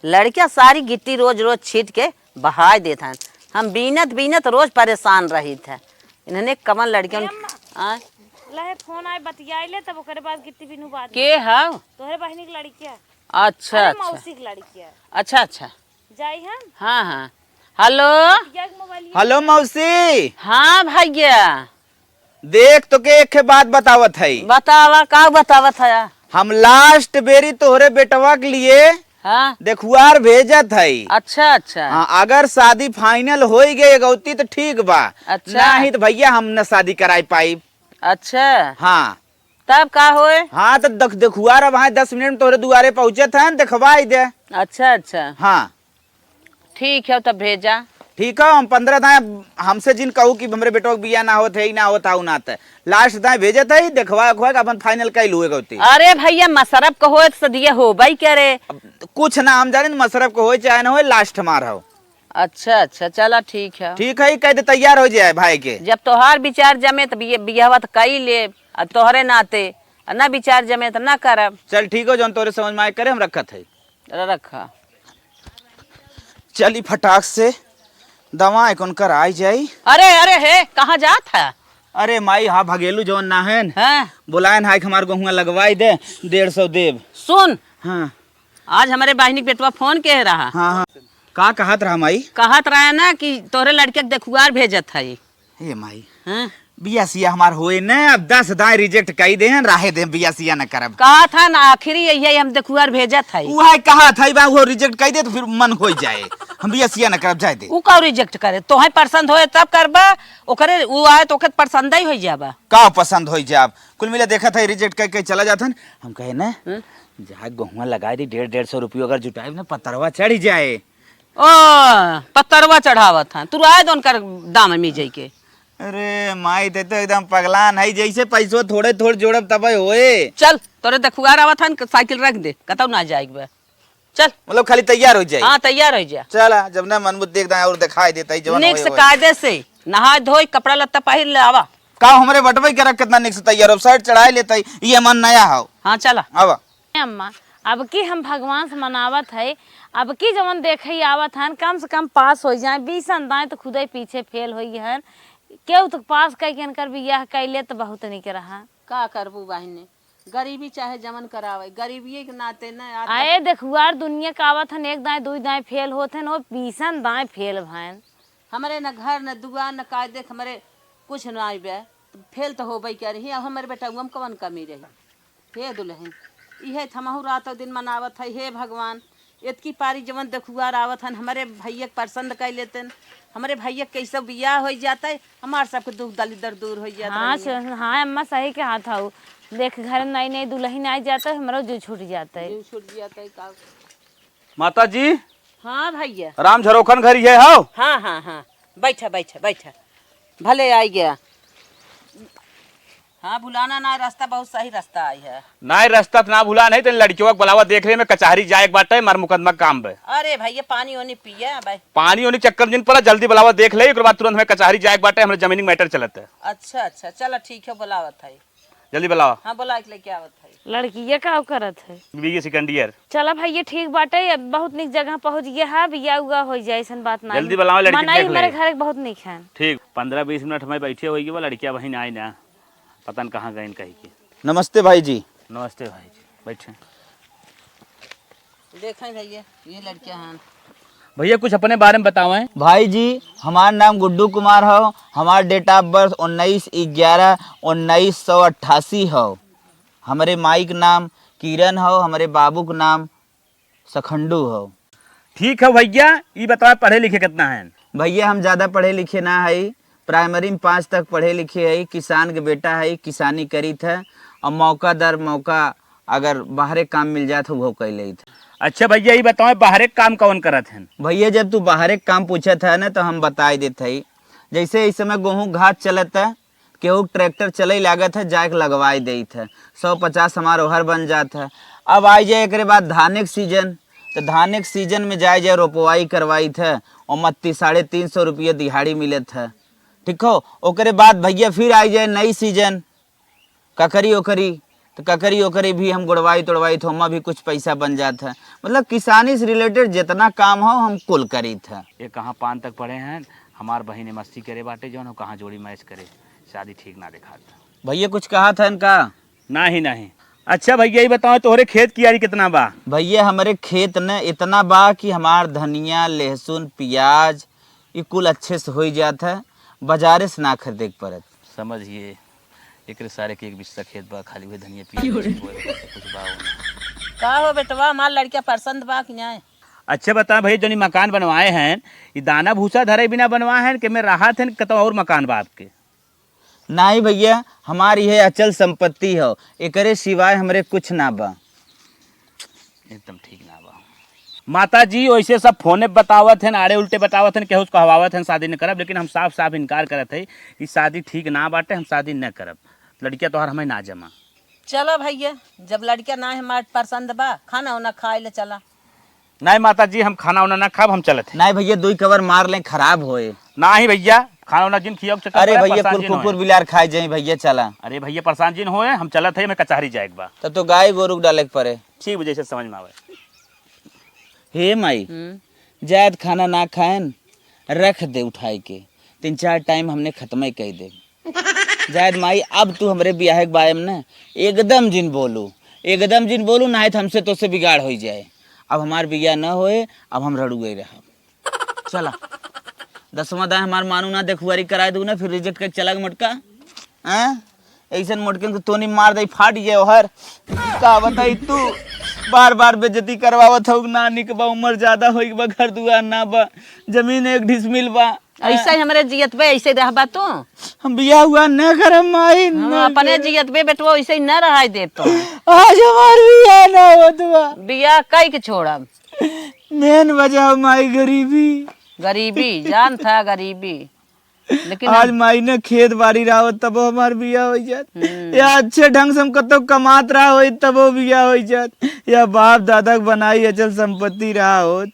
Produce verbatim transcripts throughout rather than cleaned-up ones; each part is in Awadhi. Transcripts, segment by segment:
लड़किया सारी गिट्टी रोज रोज छीट के बहाय देत हैं। हम बीनत बीनत रोज परेशान रहित है। इन्हने कवन लड़कियन ए अम्मा, आय? लहे फोन आए, बतियाई ले, तब ओकरे बाद गिट्टी बीनू बाद में। के हव? तोहरे बहिनी के लड़किया। अच्छा, अरे अच्छा। मौसी के लड़किया। अच्छा, अच्छा। जाई हम? हाँ, हाँ। हेलो। बिटिया के मोबाइल हेलो मौसी। हाँ भैया। देख तोके एक ठे बात बतावत हई। बतावा, का बतावत है? हम लास्ट बेरी तोहरे बेटवा के लिए हाँ। देखुआर भेजत हई। अच्छा, अच्छा। हाँ, अगर शादी फाइनल होई गई गौती तो ठीक बा। अच्छा। नाही तो भैया हम न शादी कराई पाई। अच्छा। हाँ। तब का होए? हाँ, तो देख, देखुआर अब हाँ दस मिनट में तोहरे दुआरे पहुँचत है, देखवाई दे। अच्छा, अच्छा। हाँ। ठीक है, तब भेजा। ठीक है, हम पंद्रह दाएँ, हमसे जिन कहू कि हमरे बेटवा के बियाह ना होत है, ई ना होत है, ऊ ना होत है। लास्ट दाएँ भेजत है, देखवा उखवा के अपन फाइनल कइल हुए गौती। अरे भैया, मसरब के होए तो सदिया होबई करे। अब कुछ ना हम जाने, मसरब के होए चाहे ना होए, लास्ट हमार हो। अच्छा, अच्छा, चला ठीक है। ठीक है, कह दे तैयार हो जाए भाई के। जब तोहार विचार जमे तो बिये-, बियाहवा तो कई ले, अब तोहरे नाते, आ ना विचार जमे तो ना करब। चल ठीक हो, जौन तोरे समझ में आए करे, हम रखत है। र-, रखा। चली फटाक से दवा एक उनकर आई जाई। अरे, अरे, हे, कहाँ जात है? अरे माई, हाँ भगेलू जौन ना है न, हाँ। बुलायन हाय के हमार गोहुआ लगवाई दे, डेढ़ सौ देब। सुन, हाँ। आज हमरे बहिनी के बेटवा फोन के रहा। हाँ, हाँ। का कहत रहा माई? कहत रहा ना कि तोहरे लड़के के देखुआर भेजत है। हे माई, हाँ? बिया सिया हमार होए न, अब दस दाएँ रिजेक्ट कई दे हैं, राहे दे, बिया सिया न करब। कहा था ना, आखिरी यही है, हम देखुआर भेजत है। उहे कहा था, बा, वो रिजेक्ट कई दे तो फिर मन हो जाए, हम बिया सिया न करब, जाए दे। उ का रिजेक्ट करे? तोहे पसंद होए तब करबा, ओकरे उ आए तो ओकर पसंद ही हो जाबा। का पसंद हो जाब? कुल मिला देखत है, रिजेक्ट कई कई चला जात हन। हम कहे न, हाँ? जा गोहुआ लगाई दी, डेढ़, डेढ़ सौ रुपयो अगर जुटाइब न, पतरवा चढ़ी जाए। ओ, पतरवा चढ़ावत हैं। तू रहे दो उनकर दाम में जाई के। अरे माई, ते तो एकदम पगलान है, जैसे पैसो थोड़े थोड़े जोड़ब तबे होए। चल, तोरे देखुआर आवत हन, साइकिल रख दे, कतौ ना जाए के बा। चल। मतलब खाली तैयार हो जाए। हाँ, तैयार हो जा। चला, जब ना मन बुद्धि एकदम और दिखाई देता है, जवन निक होए से होए। कायदे से नहाए धोए, कपड़ा लत्ता पहिर ले आवा। का हमरे बटवे के रख कितना निक से तैयार हो, शर्ट चढ़ाए लेता है, ये मन नया हो। हाँ, चला। आवा। अम्मा, अब की हम भगवान से मनावत है, अब की जवन देखे आवत हन, कम से कम पास हो जाए, बीसन दाएँ तो खुदे पीछे फेल होई हन। केहू तो पास कई के इनकर बियाह कई ले तो बहुत निक रहा। का करबू बहिने, गरीबी चाहे जवन करावे, गरीबिये के नाते न आज तक आए देखुआर दुनिया का आवत हन, एक दाएँ, दुई दाएँ फेल होत हन, वो बीसन दाएँ फेल भयन। हमरे न घर, न दुआर, न कायदे, हमरे कुछ न आइबे, फेल तो होबे करी। अब हमरे बेटउआ में कवन कमी रही? हे दुलहिन, इहे त हमहू रातौ दिन मनावत है, हे भगवान, एतकी पारी जवन देखुआर आवत हन, हमरे भइया के पसंद कइ लेतेन, हमरे भइया के कइसो बियाह होइ जातइ, हमार सबके दुख दलिदर दूर होइ जात हाँ, रही। स-, हाँ, अम्मा सही कहत हऊ। देख, घर नई नई दुलहिन आइ जातइ, हमरो जिउ छूट जातइ। जिउ छूट जातइ का? माता जी। हाँ भइया। राम झरोखन घर इहे हौ? हाँ, हाँ, हाँ। बैठा, बैठा, बैठा। भले आइ गया। हाँ, भुलाना नाहीं, रस्ता बहुत सही रस्ता आइ है। नाहीं, रस्ता त ना भुलान है, तनी लड़किवा के बुलावा, देख ले, मैं कचहरी जाए के बाटे, मार मुकदमा के काम बे। अरे भइया, पानी ओनी पिया बे। पानी ओनी चक्कर में जिन पड़ा, जल्दी बुलावा, देख ले, ओकर बाद तुरंत हमें कचहरी जाए के बाटे, हमरे जमीन के मैटर चलत है। अच्छा, अच्छा, चला ठीक है, बुलावत है। जल्दी बुलावा। हाँ, बुला के लेके आवत है। लड़किया का करत है? BA second year. चला भइया, ठीक बाटे, अब बहुत निक जगह पहुँच गया है, बिया उआ हो जाए, ऐसन बात नाहीं। जल्दी बुलावा, लड़की मनई देख ले। हमारे घर के बहुत निक है। ठीक, पन्द्रह बीस मिनट हमें बैठे होइगे, वो लड़किया वहीं आए ना, पता न कहाँ गइन कहीं के। नमस्ते भाई जी। नमस्ते भाई जी, बैठे। देखें भइया, ये लड़किया हैं। भइया, कुछ अपने बारे में बतावें। भाई जी, हमार नाम गुड्डू कुमार हौ, हमार date of birth उन्नीस ग्यारह उन्नीस सौ अट्ठासी हौ। हमरे माई के नाम किरण हौ, हमरे बाबू के नाम सखंडू हौ। ठीक है भइया, ई बतावा पढ़े लिखे कितना हैं? भइया, हम ज्यादा पढ़े लिखे ना हई, प्राइमरी में पाँच तक पढ़े लिखे हई, किसान के बेटा हई, किसानी करीत है, और मौका दर मौका अगर बाहरे काम मिल जात है, उहो कइ लेत है। अच्छा भइया, ई बतावा बाहरे काम कौन करत हैं? भइया, जब तू बाहरे काम पूछत है ना, तो हम बताइ देत हई। जैसे इस समय गोहूँ घात चलत है, केहू ट्रैक्टर चलइ लागत है, जाइके लगवाइ देइत है, सौ पचास हमार ओहर बन जात है। अब आइ जाए एकरे बाद धाने के सीजन, तो धाने के सीजन में जाइ जाए रोपवाई करवाइत है, ओमा ती-, साढ़े तीन सौ रुपया दिहाड़ी मिलत है, ठीक हो। ओकरे बाद भइया फिर आइ जाए नई सीजन, ककरी ओकरी, ककरी ओकरी भी हम गोड़वाई तोड़वाई तो हमा भी कुछ पैसा बन जात है। मतलब किसानी से रिलेटेड जितना काम हो हम कुल करीत है। ये कहाँ पान तक पढ़े हैं, हमार बहिन एमएससी करे बाटे जौन हो, कहाँ जोड़ी मैच करे, शादी ठीक ना देखात। भैया कुछ कहा था इनका? नाही, नाही। अच्छा भैया, ये बताओ, तोहरे खेत कियारी कितना बा? भैया, हमरे खेत न इतना बा कि हमार धनिया, लहसुन, प्याज, ये कुल अच्छे से होई जात है, बाजारे से ना खरीदे के पड़त। समझिए, एकरे सारे के एक बिस्सा खेत बा, खाली हुए धनिया, प्याज, लहसुन बोए के कुछ बा हो। का हो बेटवा, हमार लड़का पसंद बा कि नाय? अच्छा बता भैया, जौन ई मकान बनवाए हैं, ई दाना भूसा धरे बिना बनवाए हैं कि मैं रहा थे कतौ और मकान बा आपके? नाही भैया, हमार इहे अचल संपत्ति हो, एकरे सिवाय हमरे कुछ ना बा। एकदम ठीक ना बा। माता जी, वैसे सब फोने पे बतावत हैं, आड़े उल्टे बतावत हैं, केहू से कहवावत हैं शादी न करब, लेकिन हम साफ साफ इनकार करत है कि शादी ठीक ना बाटे, हम शादी न करब। लड़किया तोहार हमें ना जमा। चला भैया, जब लड़किया ना हमार पसंद बा, खाना उना खाए ले चला। नाही माता जी, हम खाना उना ना खाब, हम चलत है। नाही भैया, दुई कवर मार लें, खराब होए। नाही भैया, खाना उना जिन खियाओ के चक्कर अरे पड़ा, भैया, परेशान कुल जिन कुकुर होए। बिलार खाए जाई भैया, चला। अरे भैया, परेशान जिन होए, हम चलत है, हमें कचहरी जाए के बा। तब तो गाय गोरु डाले के पड़े। ठीक बा, जैसे समझ में आवे। हे माई, हम्म। जायद खाना ना खाएन, रख दे उठाए के, तीन चार टाइम हमने खत्मे कई दे। जायद माई, अब तू हमरे बियाह के बारे में ना एकदम जिन बोलू, एकदम जिन बोलू, नाही तो हमसे तोसे बिगाड़ होई जाए। अब हमार बियाह न होए, अब हम रड़ुए रहब। चला, दसवाँ दाएँ हमार मानू ना, देखुआरी कराए दू ना, फिर रिजेक्ट करके चला के मोटका। हैं? ऐसन मोटकन के तोनी मार दे, फाट जाए ओहर। का बताई तू, बार बार बेइज्जती करवावत हो, ना निक बा, उम्र ज्यादा होई बा, घर दुआर ना बा, जमीन एक डिसमिल बा। ऐसे ही हमरे जियत बे, ऐसे रहबा तू? हम बियाह हुआ न करब माई, हम न अपने करब। जियत बे बेटवा, ऐसे ही न रहाई देब तो। आज हमार बियाह ना होत बा। बियाह कई के छोड़ब? मेन वजह माई गरीबी। गरीबी, जान था गरीबी। लेकिन आज हम माई ने खेत बाड़ी रहा होत तबो हमार बियाह हो जात। हम्म। या अच्छे ढंग से हम कतौ कमात रहा होई तबो बियाह हो जात। या बाप दादा के बनाई अचल संपत्ति रहा होत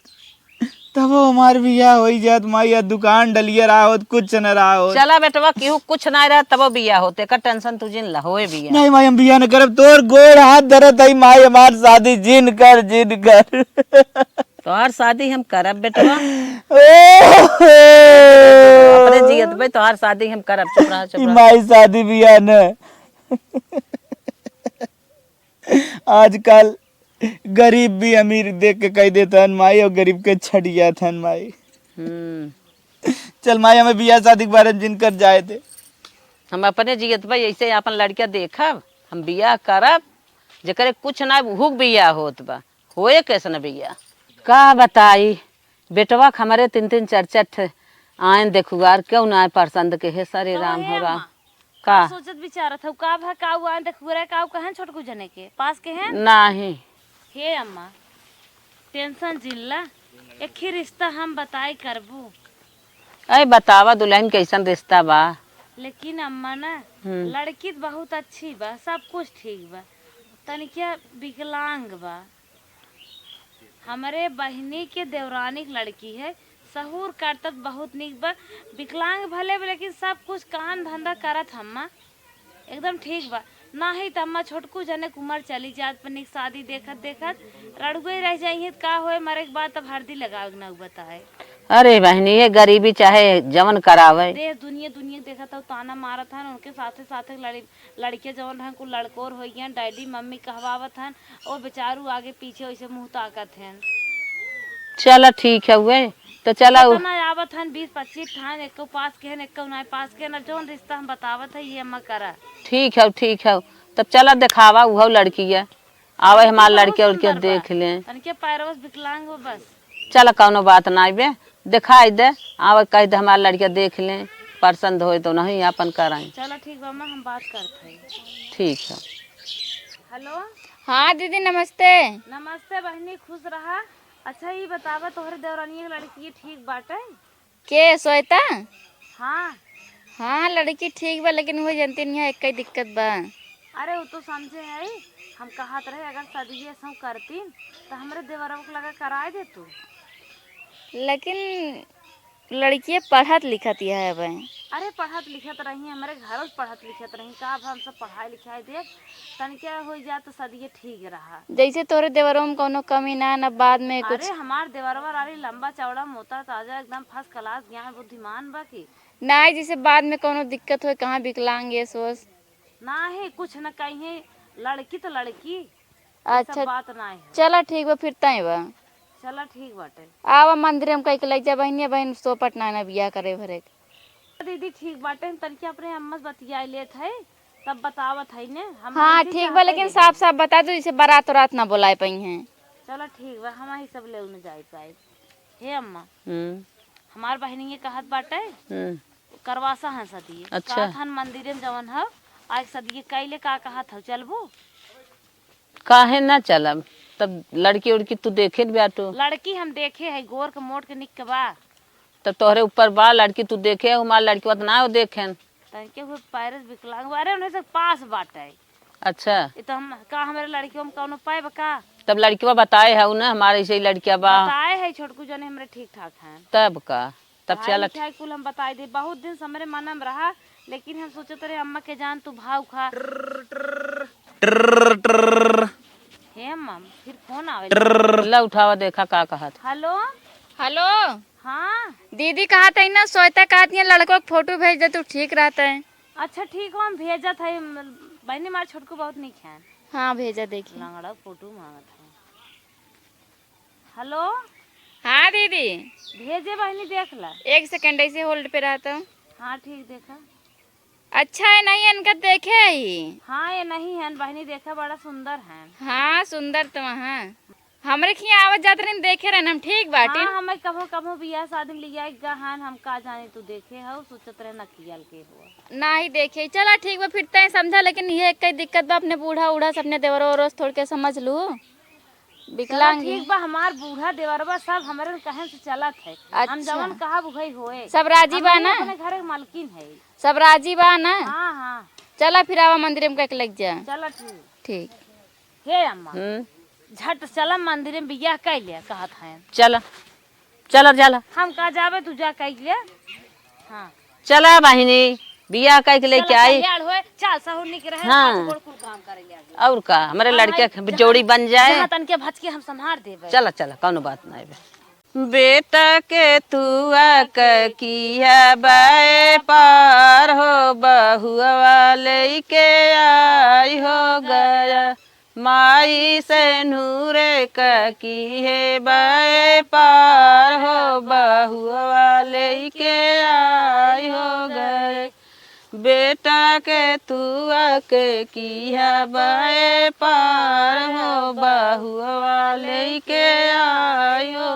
तबो हमार बियाह होई जात माई, या दुकान डलिया रहा होत, कुछ न रहा होत। चला बेटवा, केहू कुछ ना रहा, तबो बियाह होत, एकर टेंशन तू जिन ला, होए बियाह। नहीं माई, हम बियाह न करब, तोर गोड़ हाथ धरत हई माई, हमार शादी जिन कर, जिन कर। तोहार शादी हम करब बेटवा। ओहो। अपने जियत बे, तोहार शादी हम करब, चुप रहा, चुप ई रहा। माई शादी बियाह न। आजकल गरीब भी अमीर देख के कह देत हन माई, और गरीब के छट जात हन माई। हम्म। चल माई, हमें बियाह शादी के बारे में जिन कर जाए दे। हम अपने जियत भाई ऐसे अपन लड़का देखब, हम बियाह करब, जेकरे कुछ ना हुक बियाह होत बा, होए कैसन बियाह। का बताई, बेटवा के हमरे तीन तीन चार चार ठे आयन देखुआर, केहू ना आए पसंद के, हे सरे तो राम हे हो राम। अम्मा, का? का सोचत विचारत हऊ? का भा, का उ आयन देखुआर, का उ कहन छोटकू जने के पास के हैं? नाही। हे अम्मा, टेंशन जिन ला, एक ही रिश्ता हम बताई करबू। ऐ बतावा दुल्हन, कैसन रिश्ता बा? लेकिन अम्मा ना, हम्म। लड़की त बहुत अच्छी बा, सब कुछ ठीक बा, तनिका विकलांग बा। हमरे बहिनी के देवरानी के लड़की है, सहूर करतब बहुत नीक बा। विकलांग भले बा, लेकिन सब कुछ काम धंधा करत हम्मा, एकदम ठीक बा। नाही त अम्मा छोटकू जने के उमर चली जात पर नीक शादी देखत देखत रड़ुए रह जाइहे त का होए, मरे के बाद तब हरदी लगावे के नौबत आए। अरे बहिनी, ये गरीबी चाहे जवन करावे। देश दुनिया, दुनिया देखत हऊ, ताना मारत हन, उनके साथे साथे लड़ी लड़के जवन रहन कुल लड़कोर होइ गयन, डैडी मम्मी कहवावत हन, ओ बेचारू आगे पीछे ओइसे मुँह ताकत हन। चला ठीक है, उहे तो चला उ- केतना आवत हन, बीस पच्चीस ठान, एक्को पास के हन, एक्को नाय पास के हन। अब जौन रिश्ता हम बतावत है, ये अम्मा करा। ठीक है, ठीक है, तब चला देखावा उहो लड़किया, आवे हमार बहुत लड़के उड़के सुंदर बा। देख लें। तनिके पैरवा से विकलांग हो बस। चल, कौनो बात नाई बे, देखाई दे, आवे कह दे, हमार लड़का देख लें, पसंद होए तो नहीं अपन कराई। चलो ठीक बा अम्मा, हम बात करत हई। ठीक है। हेलो। हाँ दीदी, नमस्ते। नमस्ते बहिनी, खुश रहा। अच्छा, ई बतावा, तोहरे देवरानिया के लड़की ठीक बाटे? के, श्वेता? हाँ। हाँ, लड़की ठीक बा, लेकिन उहे जनती नहीं है, एक ही दिक्कत बा। अरे, उ तो समझे है, हम कहत रहे, अगर सदिये सौ करतीन, तो हमरे देवरवा के लगा कराए दे तू। लेकिन लड़किए पढ़त लिखत यह है अबे। अरे, पढ़त लिखत रही, हमरे घरों से पढ़त लिखत रही, का अब हम सब पढ़ाई लिखाई देख, तनिके होइ जात तो सदिये ठीक रहा। जैसे तोरे देवरों में कौनो कमी ना, ना बाद में कुछ। अरे, हमार देवरवा रानी लंबा चौड़ा, मोटा ताजा, एकदम first class, ज्ञान बुद्धिमान बा की। नाहीं, जैसे बाद में कौनो दिक्कत होए, कहाँ विकलांग ये सोच। नाहीं, कुछ न कहीं, लड़की तो लड़की, ये सब अच्छा, बात नाहीं है। चला ठीक बा, फिर तय बा। चला ठीक बाटे। आवा मंदिर में कह के लग जा बहिनिया, बहिन सो पटना ना बियाह करे भरे के। दीदी, ठीक बाटे, हम तनिके अपने अम्मा से बतिया लेत है, तब बतावत है ने। हम हाँ, ठीक बा, लेकिन साफ साफ बता दो, जैसे बारात उरात ना बोलाए पाई हैं। चलो ठीक बा, हम ही सब ले उन जाए पाए। हे अम्मा, हम्म। हमार बहिनी ये कहत बाटे, हम्म। करवासा हैं सदिये। अच्छा। कहत हन मंदिर में जवन है, आज सदिये कैले का कहत हो, चलबू? काहे ना चलब? तब लड़की उड़की तू देखे न बाटू। लड़की हम देखे है, गोर के मोट के निक के बा। तब तोहरे ऊपर बा, लड़की तू देखे, हमार लड़की उतना हो देखेन। तनके हुए पैरस विकलांग बा। अरे उन्हें से पास बाटे। अच्छा। ये तो हम का, हमारे लड़कियों में कौनो पाए बा का? तब लड़किवा बताए है ना, हमारे ऐसे ही लड़किया बा। बताए है छोटकू जने हमरे ठीक ठाक हैं। तब का? तब पढ़ाई चल। लिखाई कुल हम बताई दे। बहुत दिन से हमरे मन में रहा, लेकिन हम सोचत रहे अम्मा के जान तू भाव खा। ट्रर, ट्रर। हे अम्मा, फिर फोन आवे। ला उठावा, देखा का कहत। हेलो। हेलो। हाँ। दीदी कहत है ना, श्वेता कहत है लड़को के फोटो भेज दे, तू ठीक रहता है। अच्छा ठीक हो, हम भेजत है। बहनी, हमार छोटकू बहुत निक है। हाँ, भेजा देखी। लंगड़ा फोटो मांगत है। हेलो। हाँ दीदी। भेजे बहिनी, देख ला। एक सेकंड ऐसे होल्ड पे रह तो। हाँ ठीक, देखा। अच्छा है, नहीं इनका देखे ही। हाँ, ये नहीं है बहिनी, देखा, बड़ा सुंदर है। हाँ, सुंदर तो वहाँ हमरे खिया आवत जात रहन, देखे रहन हम, ठीक बाटिन। हाँ, हमें कभो कभो बियाह शादी में लिया गहन, हम का जाने तू देखे हो, सोचत रहे नकियल के हो। नाही देखे, चला ठीक बा, फिर तय समझा, लेकिन ये एक दिक्कत बा, अपने बूढ़ा उढ़ा से अपने देवरो ओरो से थोड़ के समझ लू। चलो विकलांग। ठीक बा, हमार बूढ़ा देवरबा सब हमरे कहन से चलत है। हम अच्छा। जवन कहब उहई होए। सब राजी बा हमनी ना? अपने घरे के मालकिन है। सब राजी बा ना? हाँ, हाँ। चला फिर आवा मंदिर में कह के लग जा। चला ठीक। ठीक। हे अम्मा, हम्म। झट चला मंदिर में बियाह कइ ले कहत हैं। चला, चला, चला। हम का जाबे, तू जा कइ ले। हाँ। चला बहिनी, बियाह कइ के लेके चला, आई। कल्याण होए, चाल सहुर निक रहे, हाँ। हाथ गोड़ कुल काम करे ले आगे। और का, हमरे लड़के के जोड़ी बन जाए। जहाँ तनके भचके हम संभार देबे। चला, चला, कौनो बात नाहीं बे। बेटा के तुआ के किया बाए पार हो, बहुआ लेके आई हो गया। माई से नूरे का किहे बाए पार हो, बहुआ लेके आई हो गए। बेटा के तुआ के किहा बाए पार हो, बहुआ लेके आई हो।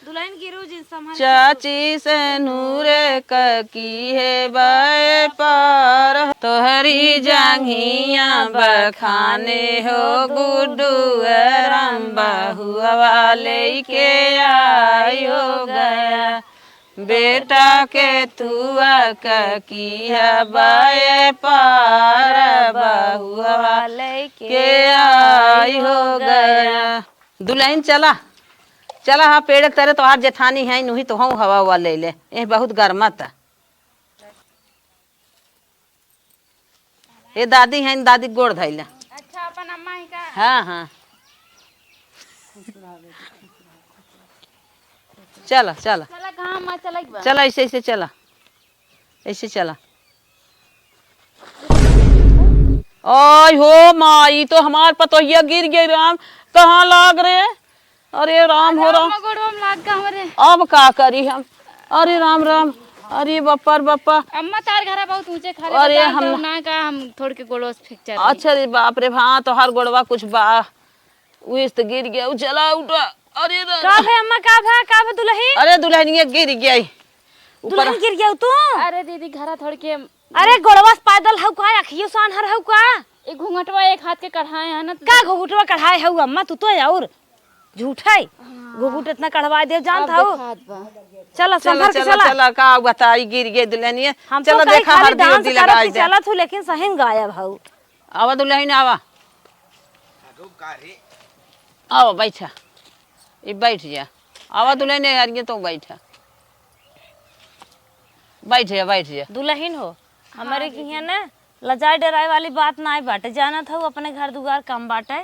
दुल्हन गिरू जिन संभल के चाची से नूरे क किहे बाए पार। तोहरी जांघिया बखाने हो गुड्डू, राम बहुआ लेके आई हो गया। बेटा के तुआ क किहा बाए पार, बहुआ लेके आई हो गया। दुल्हन चला, चला, हाँ, पेड़ के तरे तोहार जेठानी है, नुही तो हूँ हवा उवा ले ले, ये बहुत गरमाता। ये दादी हैं, दादी गोड़ धइला। अच्छा, अपन अम्मा ही का? हाँ, हाँ। चला, चला। चला, कहाँ अम्मा चला एक बार? चला, ऐसे, ऐसे चला। ऐसे चला। आय हो माई, ई तो हमार पतोहिया गिर गई राम। कहाँ लाग रे? अरे राम हो राम। अम्मा गोड़वा में लाग गा हमरे। अब का करी हम? अरे राम राम। अरे बप्पा रे बप्पा। अम्मा तार घरा बहुत ऊंचे खाले, अरे बता हम दो ना का, हम थोड़ के गोड़वा से फ्रैक्चर है। अच्छा रे बाप रे, हाँ तोहार गोड़वा कुछ बा। उइस त गिर गया, उ चला उठा। अरे रा-, का भे अम्मा, का भे, का भे दुलही? अरे दुलहनिया गिर गया ई। ऊपर दुलही गिर गया तू? अरे दीदी घरा थोड़ के। अरे गोड़वा से पैदल हउ का, अखियो से आन्हर हउ का? ए घुंघटवा एक हाथ के कढ़ाए है ना, तो का घुंघटवा कढ़ाए हउ अम्मा, तू तो और झूठ है। हाँ। घुघुट इतना कढ़वाए देव, जानत अब हउ? देखात बा। चला, चला, संभर के चला, चला। चला, का बताई, गिर गए दुल्हनिया। हम तो चला, कहीं देखा, खाली हरदी डांस उरदी करत लगाई ही दे। चलत हूँ, लेकिन सही में गायब हउ। आवा दुल्हन, आवा। आवा, बैठा। ई बैठ जा। आवा दुल्हन, हरिये तो बैठा। बैठ जा, बैठ जा। दुलहिन हो, हमरे हाँ, किहाँ दीदी। ना लजाए डराए वाली बात नाई बाटे। जानत हऊ, अपने घर दुआर कम बाटे,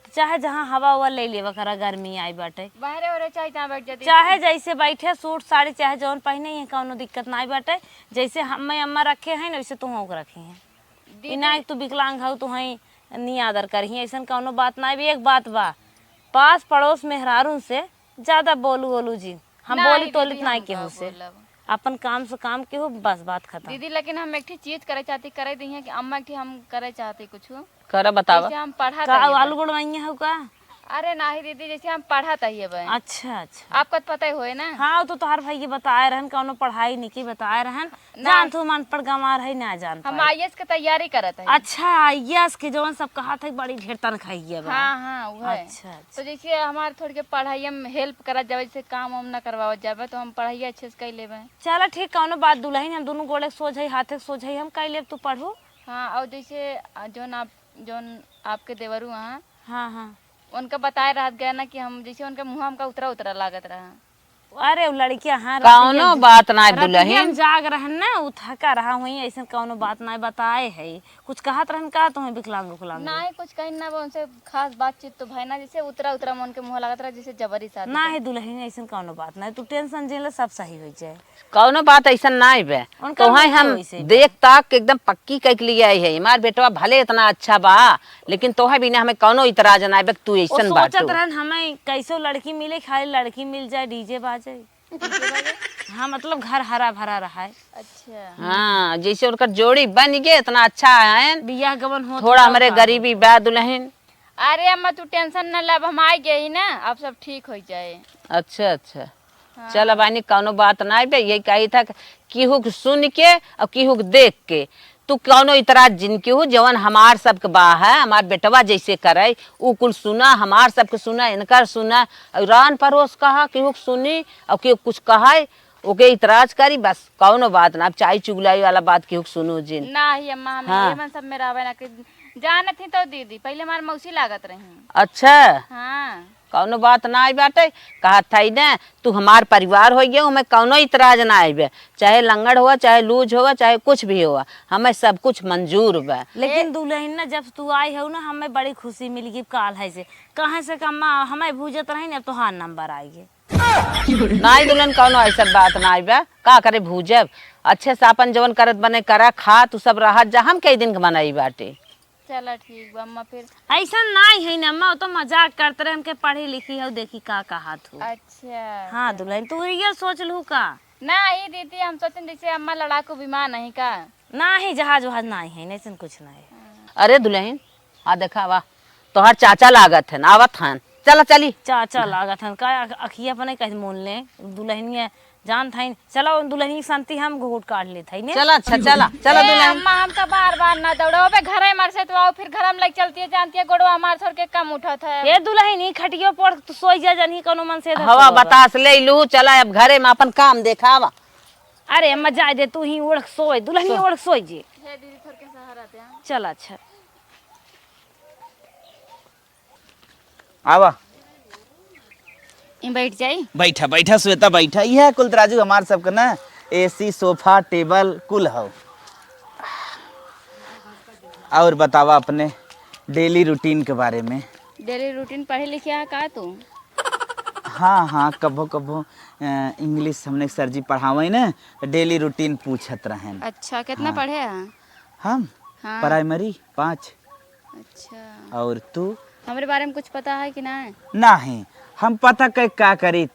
त चाहे जहाँ हवा उवा ले लेवा करा, गर्मी आई बाटे। बाहरे ओहरे चाहे जहाँ बैठ जा दीदी। चाहे जैसे बैठे, सूट साड़ी चाहे जौन पहिने, ये कौनो दिक्कत नाई बाटे। जैसे हमें अम्मा रखे हैं ना, वैसे तुहूँ के रखे हैं। ई दीदी। ना कि तू विकलांग हऊ, तुहई नियादर करही, ऐसन कौनो बात नाई बा। एक बात बा, पास पड़ोस मेहरारून से ज्यादा बोलू ओलू जिन। हम नाई बोली तोली दीदी, नाई हम केहू का से। बोलब? अपन काम से काम केहू, बस बात खतम। दीदी, लेकिन हम एक ठी चीज करे चाहती, करे दी है कि अम्मा एक ठी हम करे चाहती कुछ। करा, बतावा। जैसे हम पढ़ा का तहिए आलू बा। गोड़वाइया हो का? अरे नाही दीदी, जैसे हम पढ़ा तहिए बा। अच्छा, अच्छा। आपका तो पता ही होए ना। हाँ, वो तो तोहार भाई के बताए रहन, कौनो पढ़ाई नहीं की बताए रहन। ना। जान तू हम अनपढ़ गंवार है, ना जान हम पाए। आईएएस के तैयारी करत है। अच्छा, आईएएस के जवन सब कहा था, बड़ी ढेर तनखाही है बा। हाँ, हाँ, वो है। अच्छा, अच्छा। तो जैसे हमारे थोड़ी के पढ़ाई में हेल्प करा जावे, जैसे काम वाम ना करवावत जावे, तो हम पढ़ाई अच्छे से कर लेबे। चला ठीक, कौनो बात दुलहिन, हम दोनों गोड़े के सोझ है, हाथे के सोझ है, हम कर लेब, तू पढ़ू। हाँ, और जैसे, अ, जौन आप, जौन आपके देवरू हैं, हाँ, हाँ। उनका बताए रहत गया ना कि हम, जैसे उनके मुँह हमका उतरा उतरा लागत रहा। अरे, उ लड़किया, हाँ, कौनो रतिया बात ना, रतिया दुलहिन। हम जाग रहन ना, उ थका रहा हुई, ऐसन कौनो बात ना बताए है। कुछ कहत रहन का तुम्हें विकलांग उकलांग? नाही, कुछ कहीं ना, उनसे खास बातचीत तो भय ना, जैसे उतरा उतरा मन के मुँह लागत रहा, जैसे जबरी शादी ना कर। है दुलहिन, ऐसन कौनो बात ना, तू टेंशन जिन ले, सब सही हो जाए। कौनो बात ऐसन नाई बे। उनका तोहे मन हम वैसे बा। देख ताक के एकदम पक्की कइके लिए आई है। हमार बेटवा भले इतना अच्छा बा, लेकिन तोहे बिना हमें कौनो इतराज नाई बे, तू वो ऐसन सोचत बाटू। रहन हमें कैसो लड़की मिले, खाली लड़की मिल जाए, डीजे बाजे। हाँ, मतलब घर हरा भरा रहा है। अच्छा। हाँ, जैसे उनकर जोड़ी बन गए, इतना अच्छा है। बियाह गवन होत थोड़ा रहा हमरे का? गरीबी बा दुलहिन। अरे अम्मा, तू टेंशन न ले, अब हम आ गए ही ना, अब सब ठीक हो जाए। अच्छा, अच्छा। हाँ। चल, अब आनी कौनो बात नाई बे, यही कही था कि केहू के सुन के और केहू के देख के, तू कौनो इतराज जिन केहू, जवन हमार सबके बा है, हमार बेटवा जैसे करे, उ कुल सुना, हमार सबके सुना, इनकर सुना, और रान परोस कहा, केहू के सुनी और केहू कुछ कहे, ओके इतराज करी, बस कौनो बात ना। अब चाय चुगलाई वाला बात केहू के सुनो जिन। नाही अम्मा, हम हाँ। ये मन सब में रहबे ना कि जानत ही तो दीदी, पहले हमार मौसी लागत रही। अच्छा। हाँ। कौनो बात ना आई बाटे, कहत थाई ने, तू हमार परिवार हो गया, हमें कौनो इतराज ना आइबे, चाहे लंगड़ हुआ, चाहे लूज हुआ, चाहे कुछ भी हुआ, हमें सब कुछ मंजूर बा। लेकिन ए- दुलहिन ना, जब तू आई हो ना, हमें बड़ी खुशी मिल गई काल है से, कहे से कि अम्मा हमें भूजत रही ना, तोहार नंबर आई गए। नाई दुलहिन, कौनो ऐसा बात ना आइबे, का करे भूजब, अच्छे से अपन जवन करत बने करा, खा, तू सब रहत जा, हम कई दिन के मनई बाटे। चला ठीक बा अम्मा, फिर। ऐसा नाई है ना अम्मा, वो तो मजाक करत रहे, हमके पढ़ी लिखी हो, देखी का कहत हो। अच्छा, हाँ अच्छा। दुलहिन, तू ये सोच लू का? नाही दीदी, हम सोचन जैसे अम्मा लड़ाकू विमान नहीं का? नाही, जहाज वहाज नाही है, ऐसन कुछ नाही है। हाँ। अरे दुलहिन, आ देखा, वाह, तोहार चाचा लागत हन, आवत हन, चला चली। चाचा लागत हन का? अख-, अखिया अपने कह मोल ले, दुलहिनिया जानत हईन। चला, उन दुलहिनी के संती हम घूट काट लेत हई ने। चला, अच्छा, चला, चला ए, दुलहिन। अम्मा, हमका बार-बार ना दौड़ाओ। अबे घरे मर से तो आओ, फिर घर में लग चलती है, जानती है, गोड़वा हमार छोड़ के कम उठत है। ए दुलहिनी, खटियो पर तू सोई जा, जनही कौनो मन से हवा बतास ले लू, चला अब घरे में अपन काम देखावा। अरे अम्मा, जाए दे, तू ही ओढ़ सोए, दुलहिनी ओढ़ सोए जे। हे दीदी, थोड़ के सहारा दे। चला, अच्छा। आवा। ई बैठ जाई? बैठा, बैठा श्वेता, बैठा। यह कुल तराजू हमार सबके ना, एसी, सोफा, टेबल कुल हौ। और बतावा अपने डेली रूटीन के बारे में। डेली रूटीन पढ़े लिखे हा का तू? हाँ, हाँ, कभो, कभो, अ, इंग्लिश हमने सर जी पढ़ावे ना, तो डेली रूटीन पूछत रहेन। अच्छा, कितना हाँ। पढ़े हा? हम? हाँ। प्राइमरी पाँच। अच्छा। और तू? हमरे बारे में कुछ पता है कि ना? नहीं, हम पता कै का करी,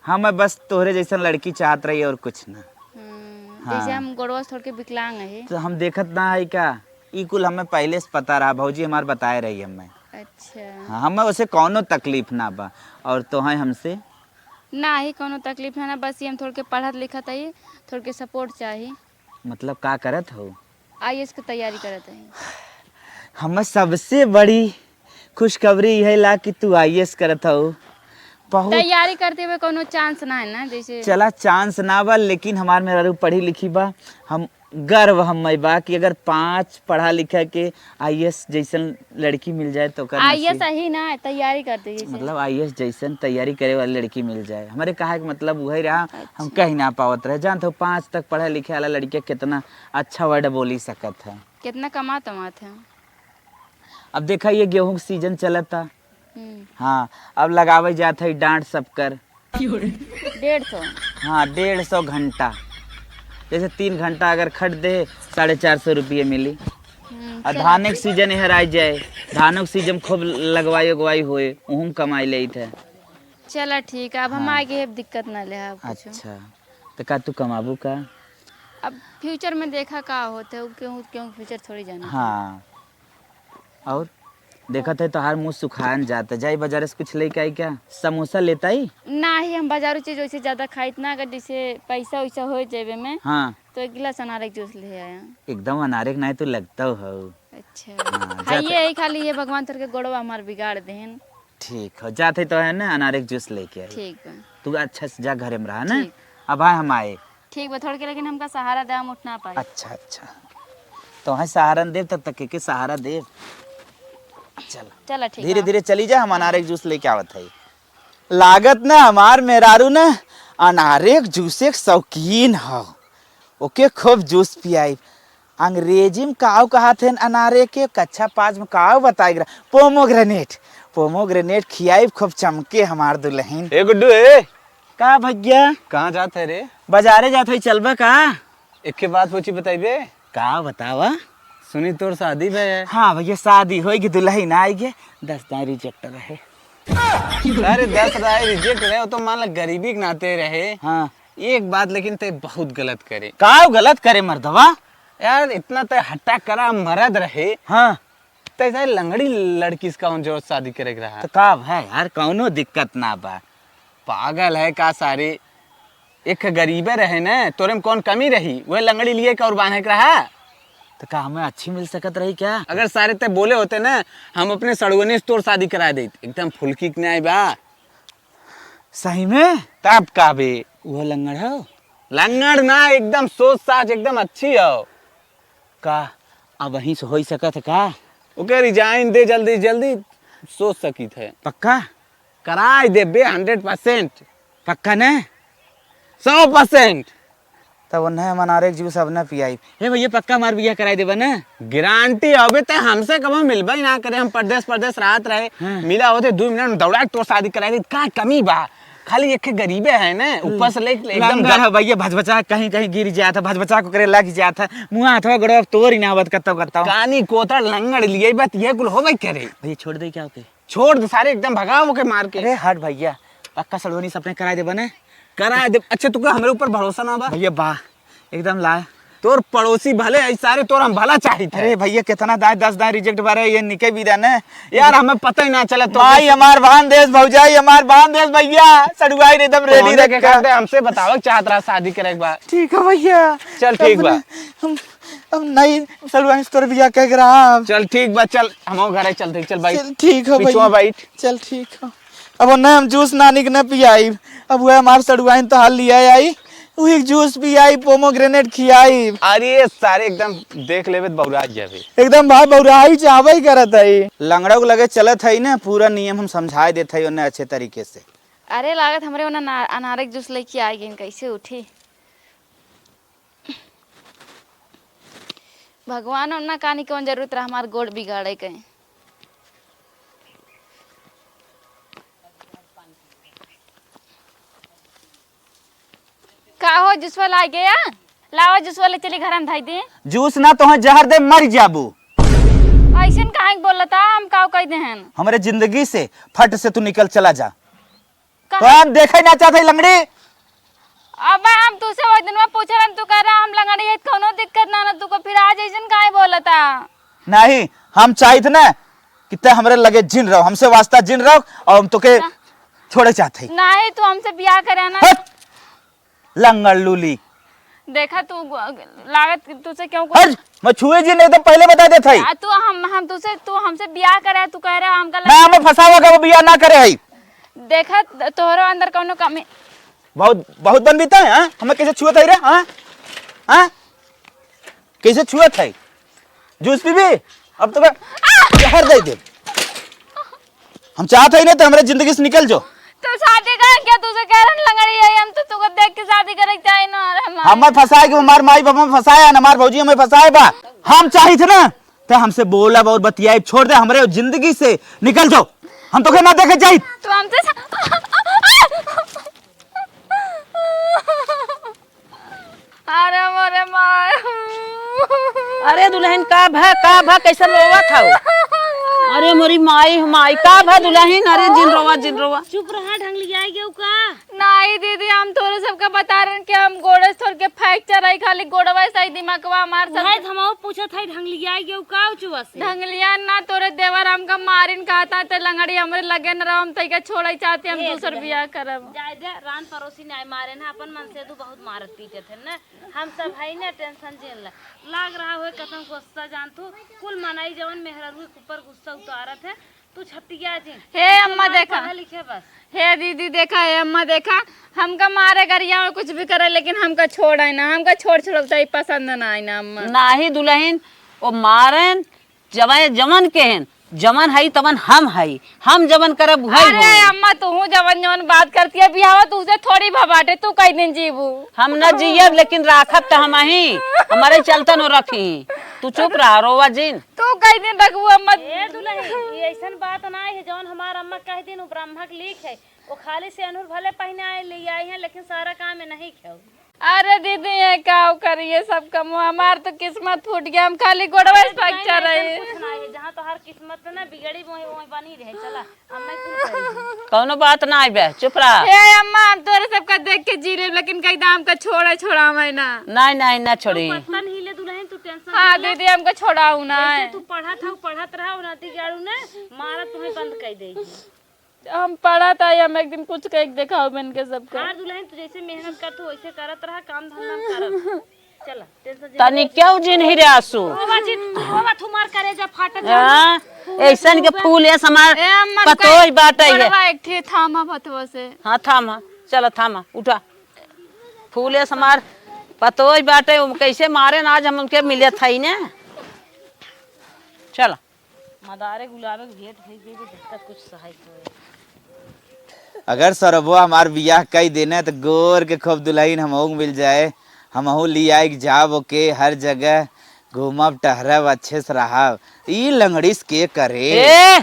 हमें बस तोहरे जैसन लड़की चाहत रही और कुछ ना। हम्म, हाँ। जैसे हम गोड़वा से थोड़ के विकलांग है। तो हम देखत ना है का? ई कुल हमें पहले से पता रहा, भौजी हमार बताए रही हमें। अच्छा। हाँ, हमें उसे कौनो तकलीफ ना बा। और तोहे हमसे? ना ही कौनो तकलीफ ना, ना, बस ये हम थोड़ के पढ़त लिखत है, थोड़ के सपोर्ट चाही। मतलब का करत हो? आईएएस के तैयारी करत है। हमें सबसे बड़ी खुशखबरी यह ला कि तू आईएएस करत हो। बहुत तैयारी करते हुए कोनो चांस ना है ना, जैसे चला, चांस ना बा, लेकिन हमार मेहरारू पढ़ी लिखी बा। हम गर्व हम्मे बा कि अगर पाँच पढ़ा लिखा के आईएएस जैसन लड़की मिल जाए तो ओकर आईएएस नसीब। ही ना, तैयारी करते जैसे। मतलब आईएएस जैसन तैयारी करे वाली लड़की मिल जाए, हमारे कहा के मतलब वही रहा। हम अच्छा। कहीं ना पावत रहे, जानत हो, पाँच तक पढ़े लिखे वाला लड़किया कितना अच्छा वर्ड बोली सकत है। कितना कमात वमात है। अब देखा, ये गेहूं के सीजन चलता। हम्म। हाँ, अब लगावे जात है डांट सबकर। डेढ़ सौ। हाँ, डेढ़ सौ घंटा। जैसे तीन घंटा अगर खट दे, साढ़े चार सौ रुपये मिली। हम्म, और चलो। धाने के सीजन एहर आ जाए, धानों के सीजन खूब लगवाई उगवाई होए, उहुम कमाई लेत है। चला ठीक है, अब हम हाँ। आगे अब दिक्कत ना ले, अब कुछ। अच्छा, तो का तू कमाबू का? अब फ्यूचर में देखा का होत है, क्यों, क्यों फ्यूचर थोड़ी जाना। हाँ, और देखत है तोहार मुंह सुखान जाता। जाई बाजार से कुछ लेके आई क्या? समोसा लेता ही? नाही, हम बाजारू चीज वैसे ज्यादा खाइत ना, अगर जैसे पैसा वैसा हो जेबे में, हाँ। तो एक गिलास अनारे के जूस ले आया। एकदम अनारे के नाई तू लगता हो। अच्छा। हाँ, हाँ, जात ये है खाली, ये भगवान तोर के गोड़वा हमार बिगाड़ देहन। ठीक हो, जात है तो है ना, अनारे के जूस लेके आई। ठीक बा। तू अच्छा से जा, घरे में रहा ना। ठीक। अब हाँ, हम आए। ठीक बा, थोड़ के लेकिन हमका सहारा दे, हम उठ ना पाई। अच्छा, अच्छा, तो है सहारा देव, तब तक के, के सहारा देव। चल, चला, ठीक धीरे है। धीरे चली जा, हम अनारे के जूस लेके आवत है। लागत ना हमार मेहरारू ना अनारे के जूस एक शौकीन हो, ओके खूब जूस पियाई। अंग्रेजी में काव कहत हैं अनारे के, कक्षा पाँच में काव बताई रहा, पोमोग्रेनेट। पोमोग्रेनेट खियाई, खूब चमके हमार दुल्हन। ए गुड्डू, ए। का भैया? कहाँ जात है रे? बाजारे जात है, चलबा का? एक के बात पूछी, बताइबे? का बतावा? सुनी तोर शादी भे है। हाँ भैया, शादी होई गे, दुल्हन आई गे, दस दाई रिजेक्ट रहे। अरे दस दाई रिजेक्ट रहे, वो तो मान ला गरीबी के नाते रहे। हाँ। एक बात लेकिन ते बहुत गलत करे। का गलत करे मर्दवा? यार इतना ते हट्टा करा मरद रहे। हाँ। ते सारे लंगड़ी लड़की से कौन जो शादी करे के रहा? तो का है यार, कौनो दिक्कत ना बा। पागल है का सारे? एक गरीबे रहे न, तोरे में कौन कमी रही? वह लंगड़ी लिए का और बांधे के रहा? तो का हमें अच्छी मिल सकत रही क्या? अगर सारे ते बोले होते न, हम अपने सड़ुआनी से तोर शादी करा देत। एकदम फुलकी के न्याय बा। सही में? तब का बे? वो लंगड़ हो? लंगड़ ना, एकदम सोच साच एकदम अच्छी हो। का अब वहीं से होई सकत है का? ओके रिजाइन दे जल्दी जल्दी, सोच सकित है। पक्का? कराई देबे हंड्रेड परसेंट। पक्का न? सौ परसेंट। तब उन्हें हम अनारे के जूस अब न पियाई। हे भैया, पक्का हमार बियाह कराई देबा न? गारंटी। अबे ते हमसे कबो मिलबे ही ना करे, हम परदेस परदेस रहत रहे। हाँ। मिला होते दो मिनट में दौड़ा के तोर शादी कराई देत, का कमी बा? खाली एक गरीबे है न, ऊपर से लेके एकदम लंगड़ ग- है भैया, भचभचा कहीं कहीं गिर जात है, भचभचा को करे लग जात है, मुँह हाथवा गोड़वा तोर ही ना आवत कत्तो कत्तो। कानी कोतर लंगड़ लिए बत ये कुल होबे करे। भैया छोड़ दे क्या ओके? छोड़ दे सारे, एकदम भगाओ ओके मार के। अरे हट भैया, पक्का सड़ुआनी से अपने कराई देबा न? कराई दे। अच्छा, तुका हमरे ऊपर भरोसा ना बा? भैया बा, एकदम लाए। तोर पड़ोसी भले है सारे, तोर हम भला चाहित है। अरे भैया, कितना दाए, दस दाए रिजेक्ट बारे, ये निके भी रहने। यार, हमें पता ही ना चला तो माई हमार बांध देस, भौजाई हमार बांध देस भैया, सड़ुआई रे एकदम रेडी तोहने के रख के। कहते हमसे बतावे के चाहत रहा शादी करे के बा। ठीक है भैया। चल, ठीक अब बा। न-, हम, अब नहीं सड़ुआई से तोर बियाह कह के रहा। चल, ठीक बा, चल, हम घरे चलते, चल भाई। चल, ठीक है पिछुआ भैया। बैठ। चल, ठीक है। अब उन्हें हम जूस नानी के न पियाई, अब वह हमार सड़ुआइन तो हाल लिया आई, वही जूस पियाई, पोमोग्रेनेट खियाई। अरे सारे एकदम देख लेबे त बौरा जाबे। एकदम भाई बौरा ही चाहबे ही करत है। लंगड़ा के लगे चलत है ना, पूरा नियम हम समझाए देत है उन्हें अच्छे तरीके से। अरे लागत हमरे उन्हें ना-, अनारे के जूस लेके आ गइन, कैसे उठी? भगवान उन्हें कानी कौन जरूरत रहा हमार गोड़ बिगाड़े के। का हो, जूसवा ला गया? लावा, जूसवा ले चली घर में धई दे। जूस ना, तोहे जहर दे, मर जाबू। ऐसन काहे के बोलता? हम काव कह देहन? हमरे जिंदगी से फट से तू निकल चला जा। का? तो हम देखे ना चाहते लंगड़ी। अब हम तुसे वो दिन में पूछलन, तू कह रहा हम लंगड़ी है, कौनो दिक्कत ना, ना तू को फिर आज ऐसन काहे बोलता? नहीं, हम चाहित ना कि ते हमरे लगे जिन रहो, हमसे वास्ता जिन रहो और हम तोके का? छोड़े चाहते। नहीं, तू हमसे बियाह करे ना। हट! लंगड़ लूली। देखा तू ग-, लागत तुसे क्यों को हट! मैं छुए जी नहीं तो पहले बता देत है। आ, तू हम, हम तुसे, तू हमसे बियाह करे, तू कह रहा हमका ना, लगे हमें फंसावा का वो बियाह ना करे है। देखा, तोहरो अंदर कौनो कमी। बहुत, बहुत बन बीता है, हाँ? हमें कैसे छुअत है रे, हाँ? हाँ? कैसे छुअत है? जूस पीबी? अब तो मैं जहर दे दे। हम चाहत है नहीं तो हमारे जिंदगी से निकल जाओ। तो शादी कर क्या? तुझे कह रहे हैं लंगड़ी है, हम तो तुझको देख के शादी करे चाहे ना। अरे हमार हमें फंसाए कि हमार माई बाबा में फंसाया ना, हमार भौजी हमें फंसाए बा। हम चाहित ना तो हमसे बोला बहुत बतियाए, छोड़ दे, हमरे जिंदगी से निकल जाओ। हम तोके ना देखे चाहित। तो हमसे सा- अरे मोरे माई। अरे दुलहिन, का भा, का भा, कैसे रोवत हऊ? अरे मोरी माई, माई, का भा दुलहिन? अरे जिन रोवा, जिन रोवा। चुप रहा, ढंग लियाई गयो का? नाई दीदी, हम तोरे सबका बता रहे कि हम गोड़े से थोड़ के fracture है, खाली गोड़वा से ही दिमागवा हमार सब। भाई, हमहू पूछत है, ढंग लियाई गयो का उचवा से? ढंग लिया ना, तोरे देवर हमका मारिन कहता, ते लंगड़ी हमरे लगे न रहो, हम तैका छोड़े चाहते, हम ए, दूसर दुलहिन, बियाह करब। जाए दे, रान परोसी नाई मारे ना, अपन मन से तू बहुत मारत पीटत है ना। हम सब है ना, tension जिन ला। लाग रहा होए कसम गुस्सा जान तू, कुल मनई जवन मेहररुए के ऊपर गुस्सा उतारत है, तू छतिया जिन। हे तू अम्मा ना देखा। पढ़ा लिखे बस। हे दीदी देखा, हे अम्मा देखा, हमका मारे गरिया में कुछ भी करे, लेकिन हमका छोड़ है ना, हमका छोड़ छोड़ता ही पसंद ना है ना अम्मा। नाही दुलहिन, वो मारेन जवन, जवन के हन, जवन हई तवन हम हई, हम जवन करब उहई अरे होई। अम्मा, तूहू जवन जवन बात करती है, बियाहवा तुझसे थोड़ी भा बाटे, तू कई दिन जीबू? हम न जियब, लेकिन राखब त हमही, हमरे चलते न रखी। तू चुप रहा, रोवा जिन। तू कई दिन रखबू अम्मा? ए दुलही, ई ऐसन बात ना है, जवन हमार अम्मा कह दिन, उ ब्रह्मा के लीक है। वो खाली सेनुर भले पहिने आए, ले आई हैं, लेकिन सारा काम में नहीं खेऊ। अरे दीदी, ये का करी, ये सब कमवा हमार तो किस्मत फूट गया, हम खाली गोड़वा से अरे, नहीं, fracture नहीं, है। ऐसन कुछ ना है, जहाँ तोहार किस्मत ना बिगड़ी, वहीं, वहीं बनी रहे। चला, अब मैं कुल करी। कौनो बात ना आइबे, चुप रहा। हे अम्मा, हम तोरे सबका देख के जी लेब, लेकिन कई दाम का छोड़ा, छोड़ावे ना। नहीं, नहीं, ना छोड़ी। तू पत्ता नहीं ले दुलहिन, तू tension हाँ ना ले। दीदी, हमका छोड़ाऊ ना। जैसे तू पढ़त हऊ, पढ़त रहा, और नती गाड़ू ने मारा तुम्हें बंद कर देगी। हम पढ़त हई, हम एक दिन कुछ कह के देखाओ बन के सबका। हाँ दुलहिन, तू जैसे मेहनत करत हऊ, वैसे करत रहा, काम धंधा में करत। चला, tension जिन तनी ले। क्यों जिन ही रे आंसू? रोवा जिन, रोवा तू मार करेजा फाटत हाँ, जाना। फूल ऐसन के फूल फूल है समार ए, अम्मा, पतोह रुका, बाटे है। गोड़वा एक ठे थामा बतवा से। हाँ, थामा, चला थामा, उठा। फूल है समार पतोह बाटे, वो कैसे मारे ना, आज हम उनके मिले था ही ना। चला। मदारे गुलाबे के भेंट भई गई, जब तक कुछ सहाय होए। अगर सरबो हमार बियाह कई देने, तो गोर के खूब दुलहिन हमहू के मिल जाए, हमहू ली आइक जाब ओके, हर जगह घूमब, टहरब, अच्छे से रहब। ई लंगड़िस के करे? ए,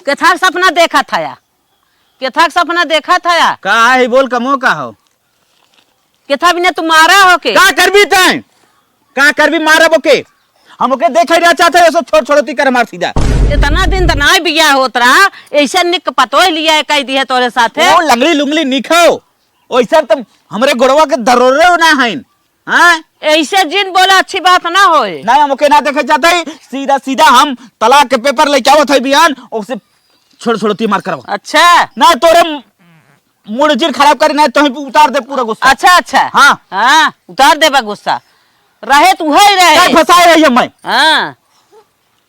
केथा के सपना देखत हया? केथा के सपना देखत हया? का है, बोल, कमो का हो? केथा बिना तू मारा हो के? का करबी तैं? का करबी मारब ओके? हम ओके देखे रह चाहत है, ये सब छोड़ छोड़ती कर मार सीधा। इतना दिन त नाय बियाह होत रहा, ऐसे निक पतोह लिया है, कह दिए तोरे साथे। वो लंगड़ी लुंगड़ी निक हो, वैसे तुम हमरे गोड़वा के दरोरे ना हईन, हाँ? ऐसे जिन बोला, अच्छी बात ना होए। ना, हम ओके ना देखे चाहत है, सीधा सीधा हम तलाक के paper लेके आवत है बिहान, ओसे छोड़ छोड़ती मार करवा। अच्छा। ना तोरे मूड जिन खराब करी, ना तोही पे उतार दे पूरा गुस्सा। अच्छा, अच्छा। हाँ। हाँ, उतार देबा गुस्सा। रहे त उहई रहे। काय फंसाए रही हमें? हाँ।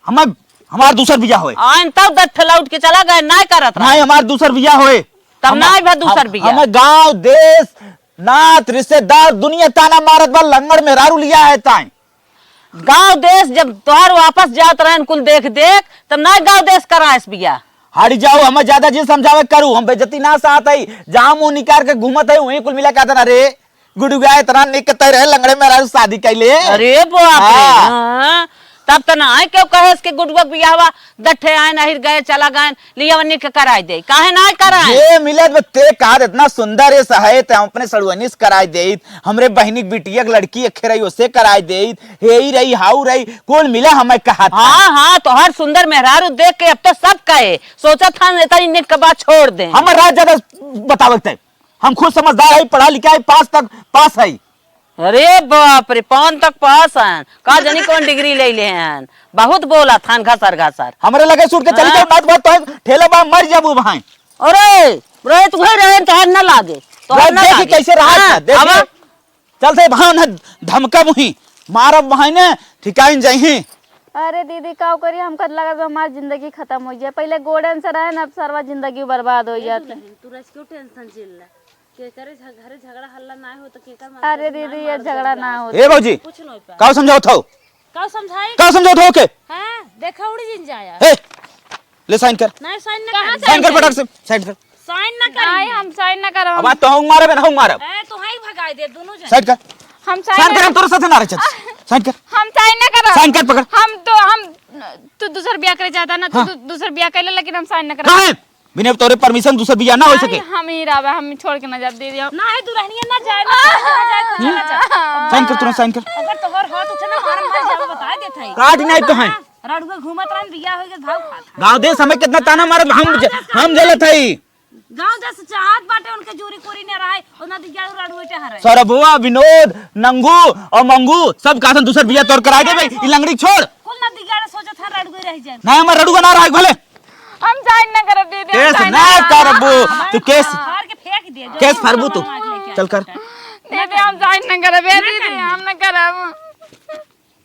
हमें, हमार दूसर बियाह होए। आइन तब दस ठे लौट के चला गए, नाय करत रहा। नाय, हमार दूसर बियाह होए। तब हम, नाय भा दूसर हम, बियाह। हमें गांव, देश, नात, रिश्तेदार, दुनिया ताना मारत बा, लंगड़ मेहरारू लिया है ताई। गांव देश जब तोहार वापस जात रहन कुल देख देख, तब ना गांव देश कराएस बियाह। हट जाओ, हमें ज्यादा जिन समझावे करू, हम बेइज्जती ना साहत है। जहाँ मुंह निकार के घूमत है, वहीं कुल मिला के कहते ना, "अरे, गुडुआ इतना निक कतई रहे, लंगड़े मेहरारू शादी कैले।" अरे बाप रे, हाँ। हाँ। तब त ना है क्यों कहेस कि गुडुआ के बियाहवा दठे आए, नाहिर गए, चला गए, लियावनी के कराई दे, काहे ना कराए? जे मिलत बा ते कहत, "इतना सुंदर है सहे, ते हम अपने सड़ुआनी से कराई देइत, हमरे बहिनी के बिटिया के लड़की अखे रही, ओसे कराई देइत, हेई रही, हाउ रही, कुल मिला हमें कहत।" हाँ, हाँ, तोहर सुंदर मेहरारू देख के अब तो सब कहे, सोचत हन इतनी निक के बात छोड़ दे। हमर राज ज्यादा बतावत है, हम खुद समझदार है, पढ़ा लिखा है, पास तक पास है। अरे बाप रे, पान तक पास हैं, का जानी कौन डिग्री ले ले हैं। बहुत बोला थान घसर घसर। हमरे लगे सूट के चली हाँ। जाओ, मत बात तो ठेला बा, मर जाबू भाई। अरे, रहे तू है, रहे तोहर न लागे, तोहर न देखी लागे। कैसे रहा हाँ, था, देखी। अब चल से भाव न धमका मुही, मारब भाई ने, ठिकाइन जाही। अरे दीदी, का करी, हमका त लागत बा हमार जिंदगी खतम होइ जाए। पहिले गोड़न से रहे न, अब सरवा जिंदगी बर्बाद होइ ए जात। दुलहिन, तू रस क्यों टेंशन झेल ला? केकरे झ-, घरे झगड़ा हल्ला ना हो तो केकर मार अरे के दीदी, मार ये मार झगड़ा जाएगा। ना हो। ए भौजी, कुछ नहीं पा। का समझावत हो? का समझाई? का समझावत हो के? हाँ, देखा उड़ी जिन जाया। ए, ले साइन कर। नहीं, साइन ना कहाँ करी। साइन कर फटाक से, साइन कर। साइन ना करी। नहीं, हम साइन ना करब। अब आज तो हम मारब, ना हम मारब। ए, तो हाई भगाई दे दोनों जन। साइन कर। हम साइन साइन कर, ना हम तोरे साथे ना रह सकते। साइन कर। हम साइन ना करब। साइन कर, पकड़। हम तो, हम, तू दूसर बियाह करे चाहता ना, तू हाँ। दू-, दूसर बियाह कर ले, लेकिन हम साइन ना करब। काहे? बिना तोरे परमिशन दूसर बियाह ना हो नहीं, सके। हम ही रहबे, हम छोड़ के ना जाब दीदी। हम ना है दुल्हनिया ना जाए, ना दुल्हनिया ना जाए, कुछ ना जाए। साइन कर, तुरंत साइन कर। अगर तोहर हो तो चलो मार मार जाओ, बता देत है। काट नहीं तो है। रड़ुए घूमत रहन, बियाह होई के भाव खात है। गाँव देश हमें कितना ताना मारत, हम ज-, हम जलत हई। गाँव देश चाहत बाटे उनके जोरी कोरी न रहे, ओना दिया रड़ुए टहरे। सरबुआ, विनोद, नंगू और मंगू सब कहतन दूसर बियाह तोर करा देबे, ई लंगड़ी छोड़। कुल ना दिया सोचत है रड़ुए रह जाए। नहीं, हम रड़ुआ ना रहे भले। हम साइन ना करब दीदी, हम केस साइन ना ना करब। करबू, तू केस, फाड़ के फेंक दे, जो केस भी फरबू तू। मार लेके चल कर। दीदी, हम साइन ना करब, ए ना दीदी, करब। हम ना करब।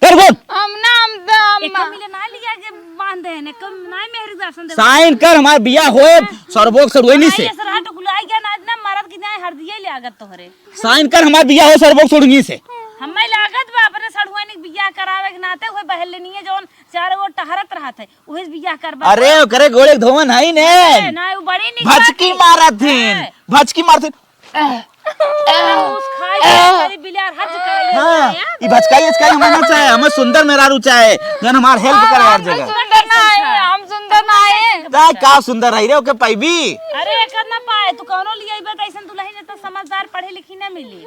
कर बोल। हम ना, हम तो, हम एक मिले ना लिया के बांध दे ने, कम ना मेहरी दासन दे। साइन कर, हमार बियाह होए, सरबोक सड़ुआइनी से। ऐसे रहा तो गुलाई गया ना, ना मरद की ना हर दिए ले आगत तोहरे। साइन कर, हमार बियाह होए, सरबोक सड़ुआइनी से। हमें लागत बा अपने सड़ुआइनी के बियाह करावे के नाते हुए बहल लेनी है, जौन चार गो टहरत रहत है, उहे से बियाह करबा। अरे, ओकरे गोड़े के धोवन है ने। ए, ना, वो बड़ी निक भचकी बात है। मारत हिन, ए। भचकी मारत हिन। उस खाई के बिलार हज करे हाँ, है। ई भचकाई अचकाई हमें ना चाहे, हमें सुंदर मेहरारू चाहे, जौन हमार हेल्प करे हर हम जगह। सुंदर ना है, हम सुंदर ना है। का, का सुंदर है रे, ओके पाइबी? अरे, एकर ना पाए, तू कौनो लिए अइबे त ऐसन दुल्हन इतना समझदार पढ़े लिखी ना मिली।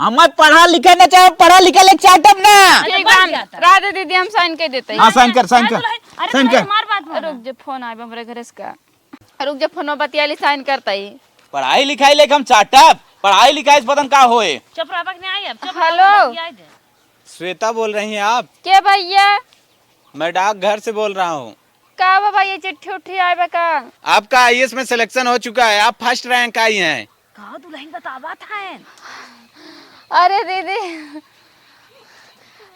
हमें पढ़ा लिखा ना चाहे, पढ़ा लिखा ले चाटब ना। ठीक बा, बन जाता। राधे दीदी, हम साइन कर देते हैं। हाँ, साइन कर, साइन कर, दुल्हन, अरे साइन दुल्हन, कर। हमार बात माना। रुक जे, फोन आइबा हमरे घरे से का। रुक जा, फोनवा बतिया ली, साइन करता ही। पढ़ाई लिखाई लेके हम चाटब, पढ़ाई लिखाई से पता न का होए। चुप रह, बक नहीं आई अब, चुप रह, हेलो। बतियाई दे। श्वेता बोल रही हैं आप? के भैया? मैं डाकघर से बोल रहा हूँ। का बा भैया, चिट्ठी उट्ठी आए बा का? आपका आईएएस में सिलेक्शन हो चुका है, आप फर्स्ट रैंक आई हैं। का दुल्हन बतावत हैं? अरे दीदी,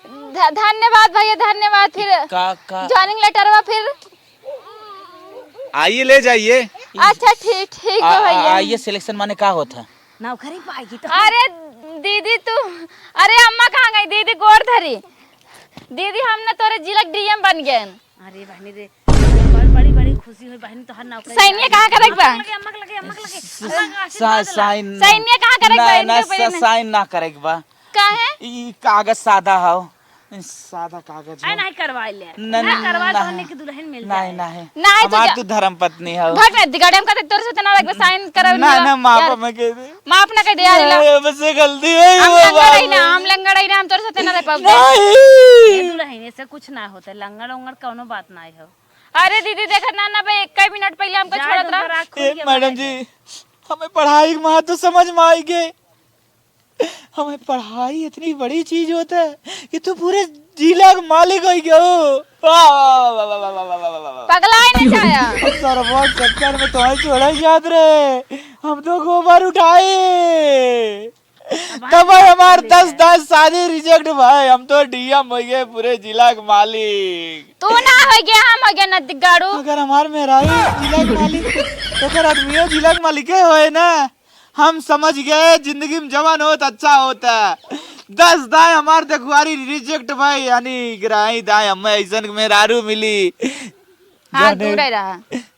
ध-, धन्यवाद भैया, धन्यवाद। फिर का, का? ज्वाइनिंग लेटरवा फिर? आइए, ले जाइए। अच्छा, ठीक, ठीक आ, बा आ, भैया। आइए, सिलेक्शन माने का होत है? नौकरी पाएगी तो। अरे दीदी तू, अरे अम्मा कहाँ गई? दीदी गोड़ धरी। दीदी हम ना तोरे जिला के डीएम बन गए। अरे बहनी रे, बड़-, बड़ी, बड़ी खुशी हुई बहनी, तोहर नौकरी सैन्य लागी। कहाँ करे के बा? अम्मा के लगे, अम्मा के लगे, अम्मा के लगे। स-, अम्मा के सा-, आशीर्वाद ला। साइन सैन्य कहाँ करे के बा? ना, इनके ना, ऊपर सा-, ना। साइन ना करे के बा। काहे? ई कागज सादा हौ, सादा कागज ऐ हौ। नहीं करवाई ले। न-, नहीं करवाई न-, तो उन्हीं की दुल्हन मिल नहीं, जाए। नहीं। नहीं, तू हमार जा। तू धर्म पत्नी हौ। भट रे, दिगाड़े हम कहते तोरे से तना एक बार साइन करवा ना, ना, माफ यार। हमें कह दे। माफ ना कर दे यार, ला। अरे, हमसे गलती हुई, हम वो लंगड़ है बाबू। ना, हम लंगड़ है ना, हम तोरे साथे ना रह पाबे। नहीं। ए दुल्हन, ऐसे कुछ ना होता, लंगड़ उंगड़ कौनो बात ना हो। अरे दीदी, देखत ना, ना बे, एक मिनट पहिले हमको जाए छोड़त दो, रहा। राख खुल ए, के मैडम मार जी, दे। हमें पढ़ाई के महत्व समझ में आई गए। हमें पढ़ाई इतनी बड़ी चीज होता है कि तू पूरे जिला का मालिक हो गया हो। वाह, वाह, वाह। पगला ही नहीं जाया। सरवा चक्कर में तुम्हें छोड़ा ही याद रहे, हम तो गोबर उठाए। तब भाई हमार दस दस शादी रिजेक्ट भाई, हम तो डीएम हो गए, पूरे जिला के मालिक। तू ना हो गया, हम हो गया नदी गाड़ू। अगर हमार मेहरारू जिला के मालिक, तो अगर आदमियों जिला के मालिक होए ना, हम समझ गए जिंदगी में जवान होत अच्छा होता। दस दाएं हमार देखुआरी रिजेक्ट भाई, यानी ग्राही दाएं हमें ऐसन मेहरारू मिली। हाँ, जौने, दूरे रहा।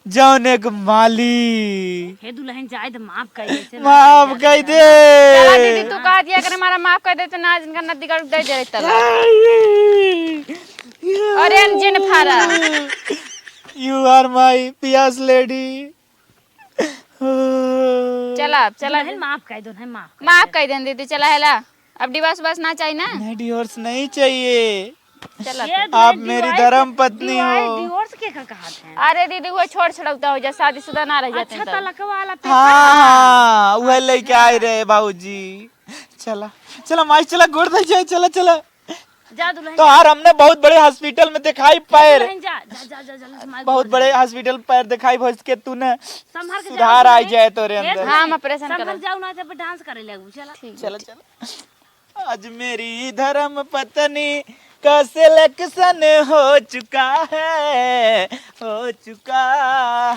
जौने के मालिक। हे दुल्हन, जाए दे, माफ कर दे, ऐसे ना माफ कर दे। चला दीदी, तू कहा दिया करे, हमारा माफ कर दे, तो ना जिनका नदी का दे दे तला। अरे, हम जिन फारा। You are my पियास lady। चला, चला। दुल्हन, माफ कर दो, नहीं, माफ कर माफ दे। कर देन दीदी, चला, हेला। अब डिवोर्स बस ना चाहिए ना? नहीं, डिवोर्स नहीं चाहिए। चला ये तू। आप दुल्हन मेरी डिवोर्स धर्म के, पत्नी डिवोर्स, हो। डिवोर्स के का कहत हैं? अरे दीदी, वो छोड़ छड़ौता हो जा, शादीशुदा ना रह जाते अच्छा, तब। तलक वाला पे हाँ, हाँ, वह लेके आए रहे बाबूजी। चला, चला माई, चला गोड़ धर जाए, चला, चला। जा दुल्हन, तो जा। यार, हमने बहुत बड़े हॉस्पिटल में दिखाई जा पैर। दुल्हन, जा, जा, जा, जा, जा, जा, बहुत बड़े हॉस्पिटल पैर दिखाई भैंस के तूने संभाल के सुधार जाओ, आ दुल्हन। जाए तोरे ए, अंदर। हाँ, हम ऑपरेशन संभाल करब। जाओ ना, जब डांस करे लगू, चला। ठीक है, चला, ठीक। चला। आज मेरी धर्म पत्नी का सिलेक्शन हो चुका है, हो चुका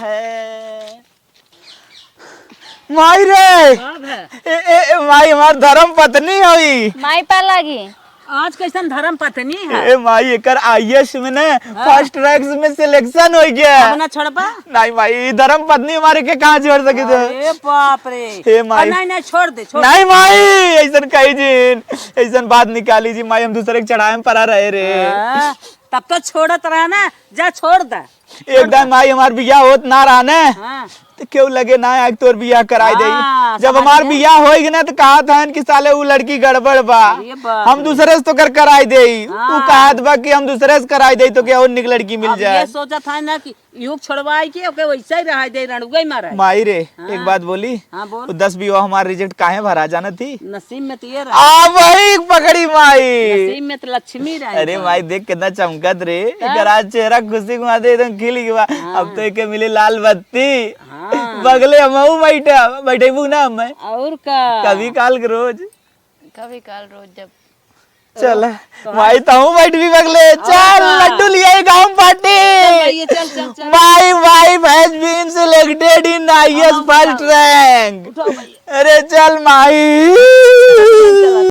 है। माई रे! का भे? ए, ए, ए, माई, हमार धर्म पत्नी होई। माई पा लागी। आज कैसन धर्म पत्नी है? ए माई, एकर आईएएस में ना हाँ। फर्स्ट रैंक में सिलेक्शन हो गया। अब ना छोड़बा? नहीं माई, ई धर्म पत्नी हमारे के कहाँ छोड़ सकी थे? अरे बाप रे। हे माई। आ, नहीं, नहीं, छोड़ दे, छोड़ नहीं दे। माई, ऐसन कही जिन, ऐसन बात निकाली जी माई, हम दूसरे के चढ़ाए में पड़ा रहे रे। हाँ, तब तो छोड़त रहा ना, जा छोड़ दे। एक दाई माई हमार बियाह होत ना रहा ने, हाँ। तो केहू लगे ना आए तोर बियाह कराई देई। हाँ, जब समझ हमार गए। बियाह होई गए ना, तो कहत हन कि साले उ लड़की गड़बड़ बा, अरे बाप हम रे। दूसरे से तोकर कराई देई। उ हाँ। कहत बा कि हम दूसरे से कराई देई, तो के और निक लड़की मिल अब जाए। ये सोचत है ना कि युग छोड़वाई के ओके वैसे ही रहा दे, रणुआ ही मारा है। माई रे, हाँ। एक बात बोली? हाँ, बोल। वो दस बीघा हमार रिजेक्ट काहे भरा, जानत ही? नसीब में तो ये रहा। आ वही पकड़ी माई। नसीब में तो लक्ष्मी रही अरे तो। माई, देख कितना चमकत रे। का? एकर आज चेहरा खुशी के मारे एकदम खिल गवा। हाँ। अब तो एके मिली लाल बत्ती। हाँ। बगले हमहू बैठा, बैठेबू ना हमें? और का? कभी काल के रोज। कभी काल रोज जब चल, तो माई, तहूँ बैठ भी बगले। चल, हाँ। लड्डू लिया गाँव पार्टी। चल, भैया, चल, चल, चल। माई, माई, भैंस बीन selected in आईएएस हाँ, first उठाओ। Rank। उठाओ, भैया। अरे, चल, माई। चल, चल, चल।